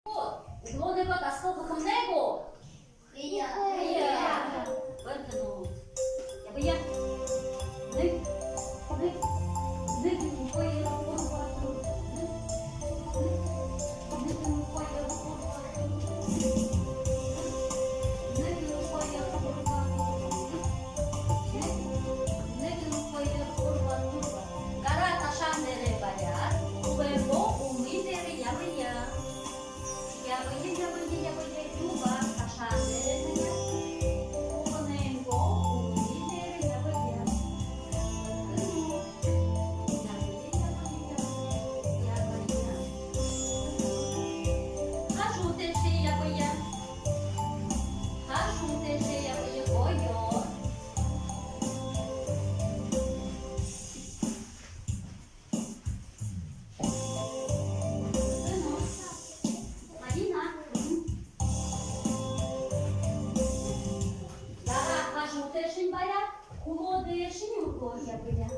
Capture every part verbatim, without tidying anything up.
Үглөөнэйнгөө дасхал хэхэмнай гү? Ябая. Ябая. Нэгэ, нэгэ, нэгэ, хоёр, гурба, дүрбэ. Нэгэ, нэгэ, хоёр, гурба, дүрбэ. Нэгэ, хоёр, гурба, дүрбэ. Нэгэ, нэгэ, хоёр, гурба, дүрбэ. Гараа ташаан дээрээ бариад, хүлэйнгөө үнэн дээрээ ябая. Ябая, ябая, ябая, юуб ташаан дээрээ бариад, хүлэйнгөө үнэн дээрээ ябая. Ябая, ябая, ябая, ябая. Хажуу тээшээ ябая. Хажуу тээшээ ябая, гоё. Гараа хажуу тээшэнь бариад, хүлөө дээшэнь үргөөд ябая.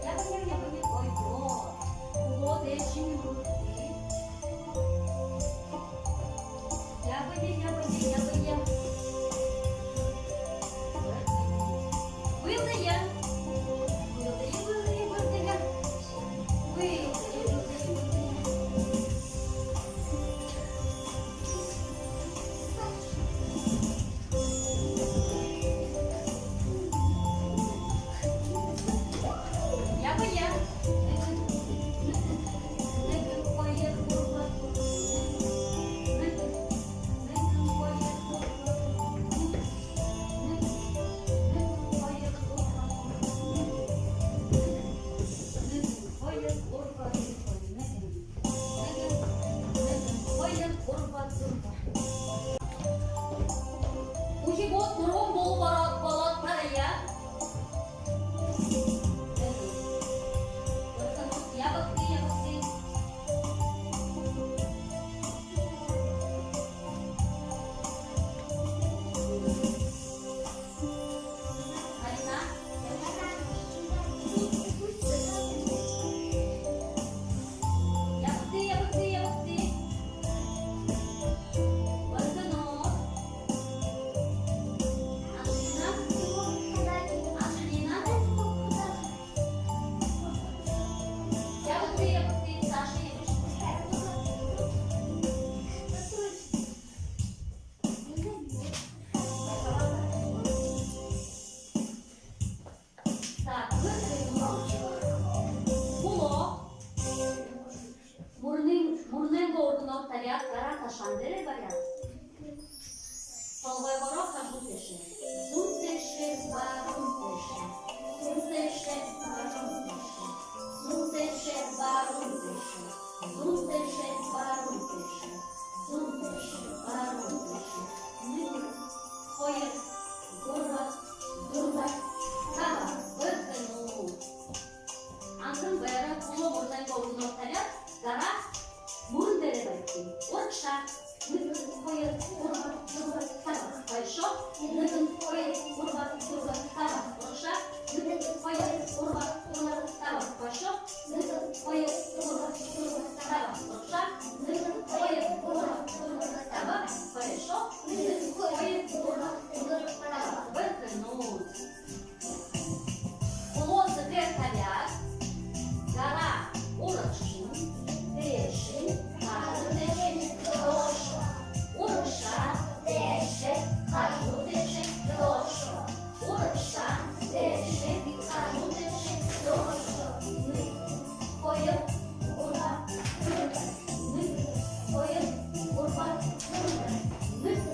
Ябая, ябая, гоё. Хүлөө дээшэнь үргөөд. Ябая, ябая, ябая. Бэлдээ. Бэлдээ, бэлдээ, бэлдээ. Бэлдээ, бэлдээ, бэлдээ. Ябая. Нэгэ, нэгэ, хоёр, гурба, дүрбэ. Нэгэ, нэгэ, хоёр, гурба, дүрбэ. Нэгэ, нэгэ, хоёр, гурба, дүрбэ. Нэгэ, нэгэ, хоёр, гурба, дүрбэ. Нэгэ, нэгэ, хоёр, гурба, дүрбэ. Үхибүүд түргэн болбороо болоод тарая. Ябагты, ябагты. Марина. Ябагты, ябагты, ябагты. Бэрхэнүүд. Анжелина. Анжелина. Ябагты, ябагты, саашаа ябагты. Так, бэрхэнүүд. Хүлөө мүрнэй, мүрнэйнгөө үргэнөөр табяад, гараа ташаан дээрээ бариад, толгойгоороо хажуу тээшээ, зүүн тээшээ, баруун тээшээ, зүүн тээшээ, баруун тээшээ, зүүн тээшээ, баруун тээшээ, зүүн тээшээ, баруун тээшээ, зүүн тээшээ, баруун тээшээ. Нэгэ, хоёр, гурба, дүрбэ, таба. Бэрхэнүүд. Анхан байра. Хүлөө мүрнэйнгөө үргэнөөр табяад, гараа мүрэн дээрээ баригты. Урагшаа. Нэгэ, хоёр, гурба, дүрбэ, таба. Хоёршоо. Нэгэ, хоёр, гурба, дүрбэ, таба. Урагшаа. Нэгэ, хоёр, гурба, дүрбэ, таба. Хоёршоо. Нэгэ, хоёр, гурба, дүрбэ, таба. Урагшаа. Нэгэ, хоёр, гурба, дүрбэ, таба. Хоёршоо. Нэгэ, хоёр, гурба, дүрбэ, таба. Бэрхэнүүд. Хүлөө сэхээр табяад, гараа урагшань, дээшэнь, хажуу тээшэнь, доошоо. Урагшаа, дээшээ, хажуу тээшэнь, доошоо. Урагшаа, дээшээ, хажуу тээшэнь, доошоо. Нэгэ, хоёр, гурба, дүрбэ. Нэгэ, хоёр, гурба, дүрбэ. Нэгэ,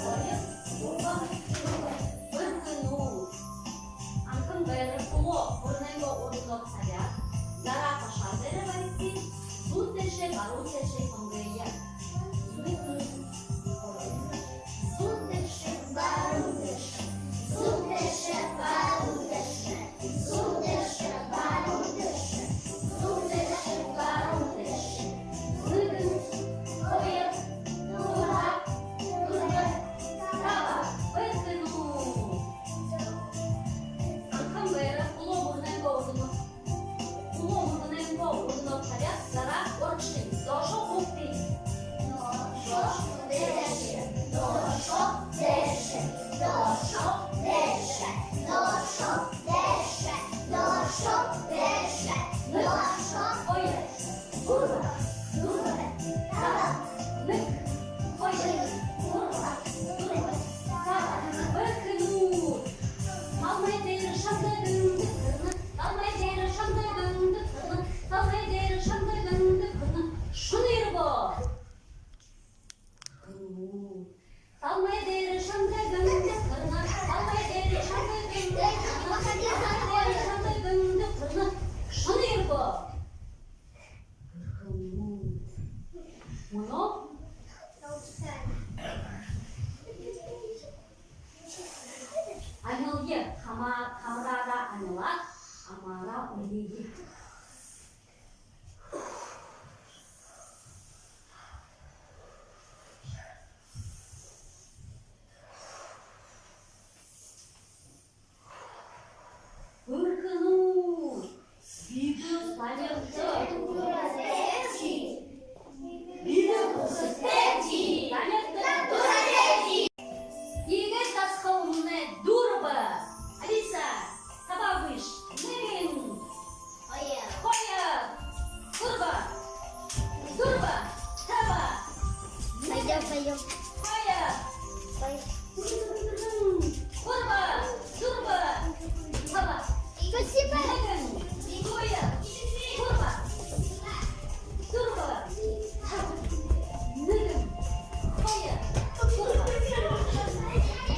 хоёр, гурба, дүрбэ. Бэрхэнүүд. Анхан байра. Хүлөө мүрнэйнгөө үргэнөөр табяад, гараа ташаан дээрээ баригты. Зүүн тээшээ, баруун тээшээ хонгоё. Зүүн тээшээ, баруун тээшээ. Зүүн тээшээ, баруун тээшээ. Зүүн тээшээ, баруун тээшээ. Зүүн тээшээ, баруун тээшээ. Нэгэн, хоёр, гурба, дүрбэ, таба. Бэрхэнүүд. Анхан байра. Хүлөө мүрнэйнгөө үргэнөөр, хүлөө мүрнэйнгөө үргэнөөр Кузов.